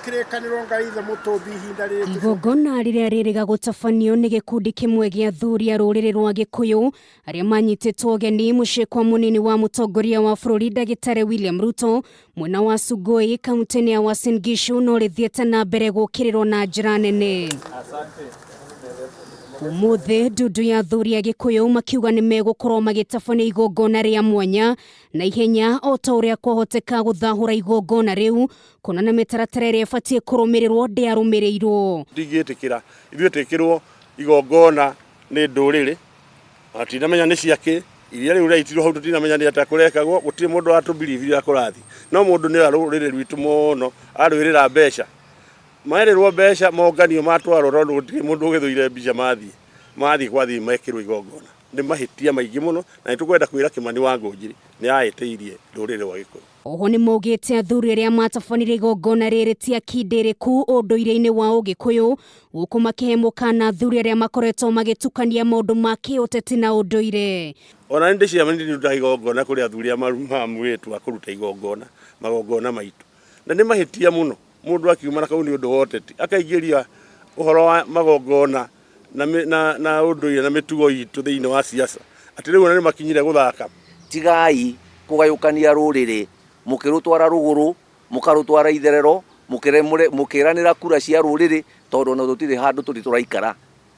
Kĩrĩkanĩro Ngai ithe mũtũmbi ihinda rĩrĩ. Igongona rĩrĩa rĩrĩga gũtabanio nĩ gĩkundi kĩmwe gĩa athuri a rũrĩrĩ rwa Gĩkũyũ arĩa manyitĩtwo ũgeni mũciĩ kwa mũnini wa mũtongoria wa bũrũri Ndagĩtarĩ William Ruto mwena wa Sugoi kaunti-inĩ ya Uasin Gishu no rĩthiĩte na mbere gũkĩrĩrwo na njĩra nene. Ũmũthĩ ndundu ya athuri a Gĩkũyũ makiuga nĩ megũkorwo magĩtabania igongona rĩa mwanya na ihenya o ta ũrĩa kwahoteka gũthahũra igongona rĩu kuona mĩtaratara ĩrĩa ĩbatiĩ kũrũmĩrĩrwo ndĩarũmĩrĩirwo. Ndingĩtĩkĩra ithuĩ twĩkĩrwo igongona nĩ ndũrĩrĩ ona tinamenya nĩ ciakĩ iria rĩu rĩaitirwo hau tũtinamenya nĩ atĩa kũrekagwo gũtirĩ mũndũ watũbiribiri ũrĩa kũrathiĩ no mũndũ nĩ rũrĩrĩ rwitũ mũno arũĩrĩra mbeca merĩrwo mbeca monganio matwarwo tondũ gũtirĩ mũndũ ũgĩthũire mbica mathiĩ mathiĩ kwathiĩ mekĩrwo igongona nĩ mahĩtia maingĩ mũno na nĩ tũkwenda kwĩra Kĩmani wa Ngũnjiri nĩ ahĩtĩirie rũrĩrĩ rwa Gĩkũyũ. Oho nĩ maugĩte athuri arĩa matabanire igongona rĩrĩ ti akindĩrĩku ũndũire-inĩ wa Ũgĩkũyũ gũkũ makĩhe mũkana athuri arĩa makoretwo magĩtukania maũndũ ma kĩũteti na ũndũire. Ona nĩ ndĩciamani ndĩrutaga igongona kũrĩ athuri a mamwĩrĩtu a kũruta igongona magongona maitũ na nĩ mahĩtia mũno mũndũ akiuma na kau nĩ ũndũ wa ũteti akaingĩria ũhoro wa magongona na, na, na ũndũire na mĩtugo itũ thĩinĩ wa siasa atĩ rĩu ona nĩ makinyire gũthaka. Tigai kũgayũkania rũrĩrĩ mũkĩrũtwara rũgũrũ mũkarũtwara itherero mũkĩranĩra kura cia rũrĩrĩ tondũ ona tũtirĩ handũ tũrĩ tũraikara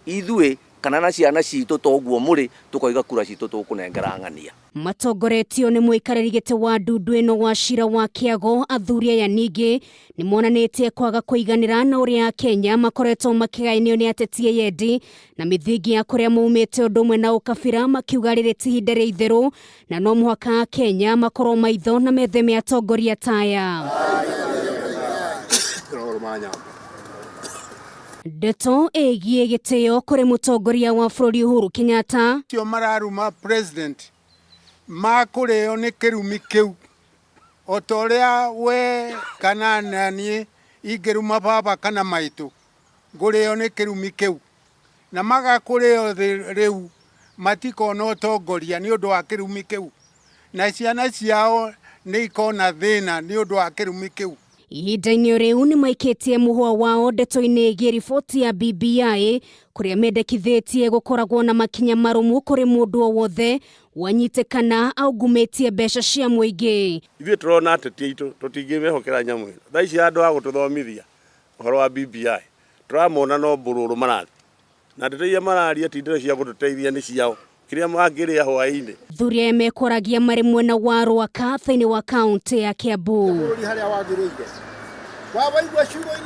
ithuĩ kana na ciana citũ toguo mũrĩ tũkoiga kura citũ tũkũnengera ng'ania. Matongoretio nĩ mũikarĩri gĩtĩ wa ndundu ĩno wa cira wa Kĩago, athuri aya ningĩ nĩ monanĩtie kwaga kũiganĩra na ũrĩa Akenya makoretwo makĩgayanio nĩ ateti eyendi na mĩthingi ya kũrĩa maumĩte ũndũ ũmwe na ũkabira, makiuga rĩrĩ ti ihinda rĩa itherũ na no mũhaka Akenya makorwo maitho na metheme atongoria ta aya. Ndeto ĩgiĩ gĩtĩo kũrĩ mũtongoria wa bũrũri Uhuru Kenyatta. Cio mararuma president makũrĩo nĩ kĩrumi kĩu o ta ũrĩa we kana naniĩ ingĩruma baba kana maitũ ngũrĩo nĩ kĩrumi kĩu na magakũrĩo rĩu matikona ũtongoria nĩ ũndũ wa kĩrumi kĩu na ciana ciao nĩ ikona thĩna nĩ ũndũ wa kĩrumi kĩu. Ihinda-inĩ rĩu nĩ maikĩtie mũhwa wao ndeto-inĩ ĩgiĩ riboti ya BBI kũrĩa mendekithĩtie gũkoragwo na makinya marũmu kũrĩ mũndũ o wothe wanyitĩkana aungumĩtie mbeca cia mũingĩ. Ithuĩ tũrona ateti aitũ tũtingĩmehokera nyamũ ĩno thaa ici handũ ha gũtũthomithia ũhoro wa BBI tũramona no mbũrũrũ marathiĩ na ndeto iria mararia ti ndeto cia gũtũteithia nĩ ciao kĩrĩa mangĩrĩa hwaĩ-inĩ. Athuri aya mekwaragia marĩ mwena wa Rwaka thĩinĩ wa kaunti ya Kiambu. Bũrũri harĩa wagĩrĩire wawaigua ciugo.